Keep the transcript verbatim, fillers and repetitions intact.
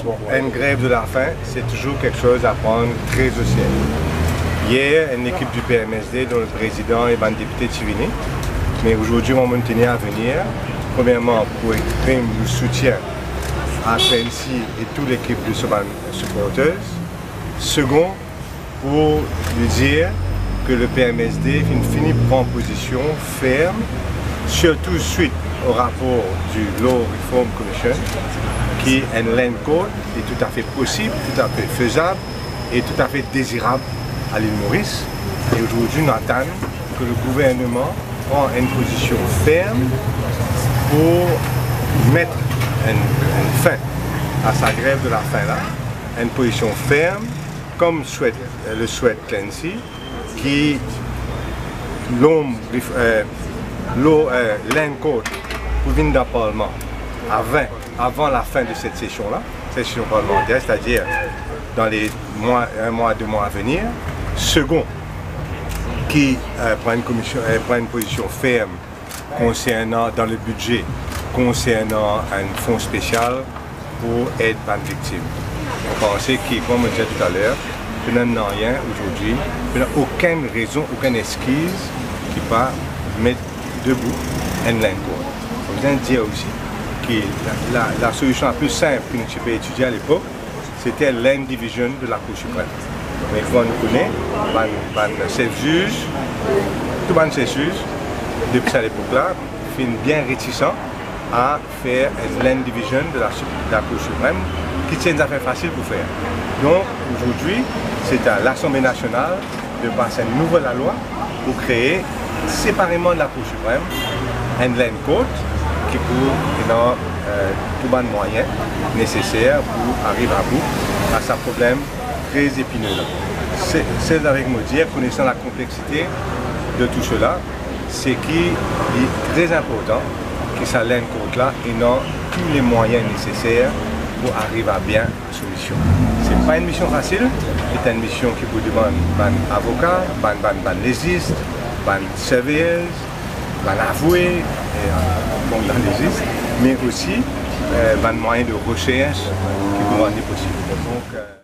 Bon, enn grev de lafin, se touzour kiksoz a pran tre o seriye. Yer, enn lekip di P M S D, dont le prezidan e bann depite ti vini. Me azordi, mo, mo tenir a venir, premierman, pou exprim nou soutien a Clancy e tou lekip de so bann supporters. Segon, pou li dir ke le P M S D finn fini pran pozision ferm, sirtou swit o rapor di Law Reform Commission, ki enn land court li toutafe posib, toutafe fezab e toutafe dezirab a Lil Moris. E azordi, nou atann ke le gouverneman pran enn pozision ferm pou met enn, enn fin a sa grev de lafin la, enn pozision ferm, kom swet, le swet Clancy, ki lonb, eh, lo, eh, land court pou vinn dan Parlman avan, avan lafin de set sesion la, set sesion parlmanter, setadir dan le mwa, enn mwa, de mwa a venir. Segon, ki, eh, pran enn komision, eh, pran enn pozision ferm konsernan, dan le bidze, konsernan enn fon spesial pou ed bann viktim. Mo panse ki, kouma mo dir taler, pena nanye azordi, pena okenn rezon, okenn eskiz ki pa met debout enn land court. Mo bizin dir osi ki la, la, la solision la pli sinp ki nou ti pe etidie a lepok, sete land division de Lakour Siprem. Me kouma nou kone, bann, bann sef ziz, tou bann sef ziz, depi sa lepok la, finn bien retisan a fer enn land division de la, Lakour Siprem, ki ti enn zafer fasil pou fer. Donk, azordi, se a Lasanble Nasional de pas enn nouvo lalwa pou kree separeman de Lakour Siprem enn land court ki pou ena, eh, tou bann mwayin neseser pou ariv abou a sa problem tre epine la. Se, se avek mo dir, konesan lakonpleksite de tou sela, se ki li tre inportan ki sa land court la ena tou le mwayin neseser pou ariv a bien so mision. Se pa enn mision fasil, se enn mision ki pou demann bann avoka, bann, bann, bann lezis, bann surveyors, bann avoka, e, eh, bon, bann lezis, me osi, eh, bann mwayin de resers ki pou rann li posib. Donk, eh,